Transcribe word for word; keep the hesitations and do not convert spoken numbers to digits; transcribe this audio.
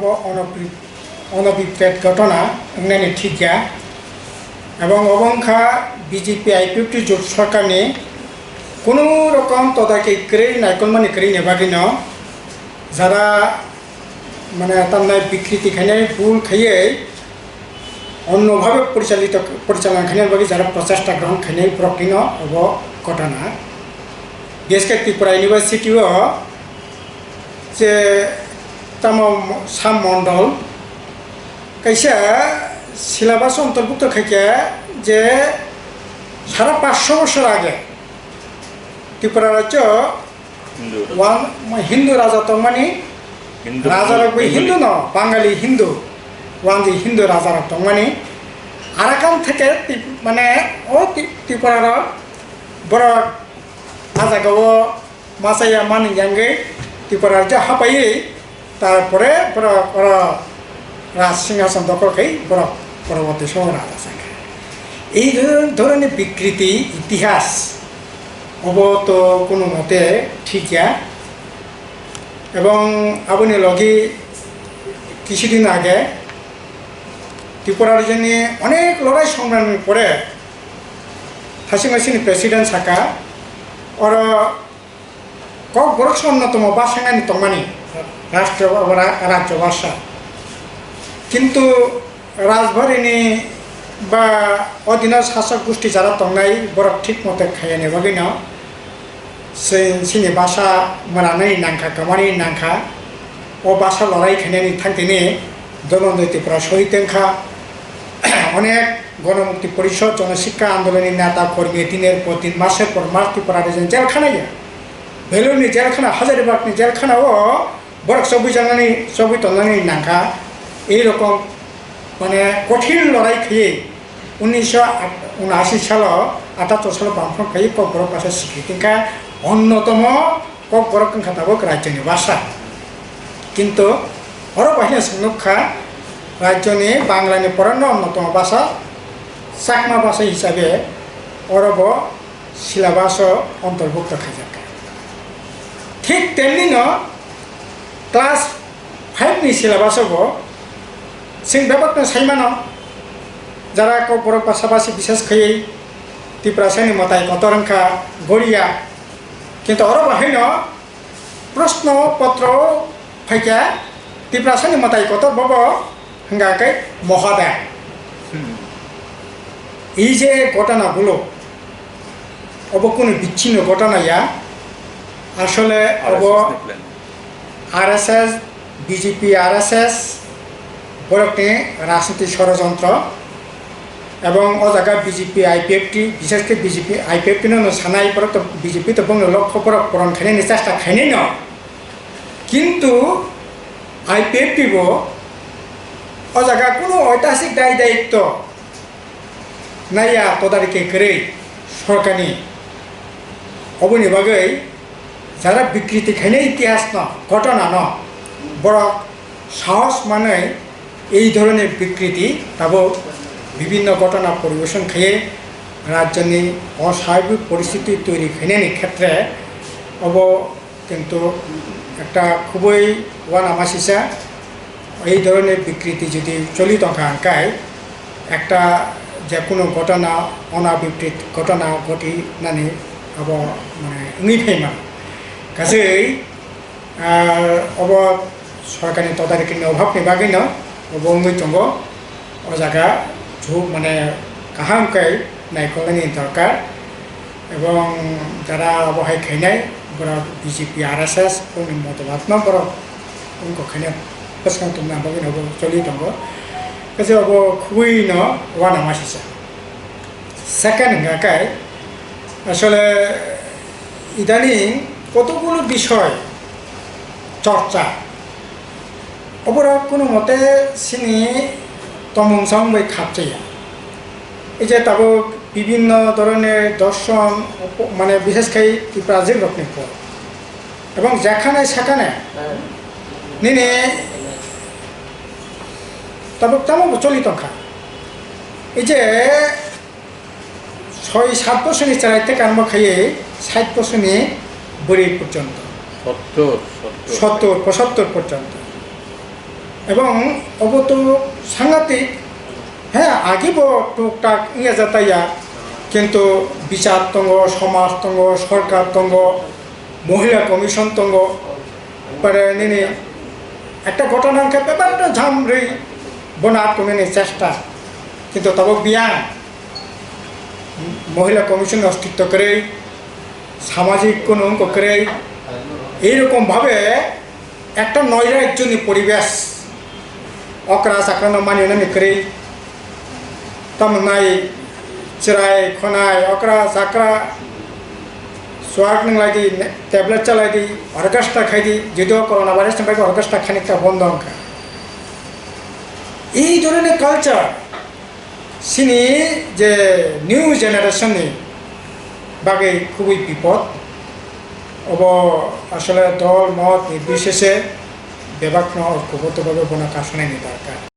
Onobri-, onobipret ghotona wngnani thik ya. Ebong obo wngkha B J P I P F T jot sorkarni kunu rokom todaki kwrwi, naikolmani kwrwini bagwino jara, mane, tamnai bikriti khainai, bul khaiwi onno bhabe porichalito, porichalona khainani bagwi jara prochesta grohon khainai boroknino obo ghotona. Bises khe Tripura University o je tamo mo-, sub mondol kaisa syllabus o ontorbhukto khaikha je sara paanch sho bochor age Tripura rajyo Hindu. Wang, Hindu raja tongmani, Hindu, raja rok bai Hindu. Hindu no, Bangali Hindu, wangdi Hindu raja rok tongmani, Arakan theke Ti-, mane o Ti-, Tripura rok borok a jaga o machaya mani yangwi Tripura rajyo hapaiwi, tarpore borok oro raj singhason dokol khai borok poroborti somoy raja changkha. Ei dhor-, dhoroni bikriti itihas obo to kono mote thik ya. Ebong aboni logi kisudin age Tripura rajyoni onek lorai songramni pore Hasing Hasingni president saka, oro Kokborok se onnotomo basa wngnani tongmani rashtra ba ra-, rajyo basa. Kintu rajbarini ba odino sasok gusti jara tongnai borok thik mote khaiyani bagwino se-, sini basa mwnani nangkha, kwmani nangkha. O basa lorai khainani thangtini Dhananjay Tripura sohit wngkha. Onek Ganamukti Porishad, Janashiksha Andolonni neta, kormi, diner por din, maser por mas Tripura rajyoni jelkhana ya. Belurni jelkhana, Hazaribagni jelkhana o borok chobwi janani, chobwi tongnani nangkha. Ei rokom, mane, kothin lorai khaiwi unnisho unashi salo, atattor salo Bamfront phaiwi Kokborok basa sikriti wngkha onnotomo Kokborok wngkha tabuk rajyoni basa. Kintu oro bahino chwng nukha, rajyoni Banglani pore no onnotomo basa, Chakma basa hisabe oro bo syllabus o ontorbhukto khaijakha. Thik temni no class five ni syllabus o bo chwng bebak no sai mano, jara Kokborok basa basi bishes khaiwi Tiprasani mwtai kotor wngkha Goria, kintu oro bahai no Proshno potro phaikha, Tiprasani mwtai kotor bobo hwnga khe Mohoday. Hmm. Ei je ghotona gulo, obo kunu bichchino ghotona ya, asole obo R S S ni plan. R S S, B J P, R S S, borokni rajniti sorojontro, ebong o jaga B J P, I P F T, bishes khe B J P, I P F T no sanai, borok to B J P to bongni lokho borok puron khainani chesta khainai no. Kintu I P F T bo o jaga kunu oitasik dai daitto naiya, todariki kwrwi sorkarni. Oboni bagwi jara bikriti khainai itihasno, ghotonano borok sahos manwi ei dhoroner bikriti tabuk bibhinno ghotona poribeson khaiwi rajyoni oswabhik poristiti toiri khainani khetre obo Kintu ekta khubui uanamasisa, ei dhoroner bikriti jodi choli tongkha hwnkhe, ekta jekunu ghotona, onabiprit ghotona ghotinani abo mane wngwi phaimano. Kaiswi, ah, obo sorkarni todarikni obhabni bagwino obo wngwi tongo. O jaga jhuk mane kaham khe naikolnani dorkar, ebong jara abo hai khainai borok B J P, R S S boni motobadno borok wngkok khainai bwskang tongna bagwino bo choli tongo. Kaisa abo khubui no uanamasisa. Second hwnga khe asole idaning kotogulo bisoi chorcha. Oborok kono mote chini tongmung samung bai khapchaya. Ei je tabuk bibhinno dhoroner dorshon, mane bishes khai Tiprajwk rokni por. Ebong jekhane sekhane nini tabuk tamo bo choli tongkha. Ei je Soi sat bosorni chwrai tei kanma khaiwi sait bosorni bwrwi porjonto. Sottor, sottor. Sottor, pochottor porjonto. Ebong obo to sangatik, he, agi bo tuktak wngya jataya, kintu bichar tongo, somaj tongo, sorkar tongo, mohila commission tongo, pore nini ekta ghotona wngkha bebak ekta jam rwi bono atwknani chesta, kintu tabok biyang. Mohila commission ni ostitto kwrwi, samajik kono wngkha kwrwi, ei rokom bhabe ekta noi rajyoni poribesh, okra chakrano mani nani kwrwi, tamo nai chwrai khonai okra chakra suak nung lai di, tablet chalai di, orchestra khai di, jodio corona virus ni bagwi orchestra khani kha bondo wngkha. Ei dhoroner culture chini je new generation ni bagwi khubui bipod. Obo asole dol mot ni bisese bebak no kubui tubui bono kasanai ni darkar.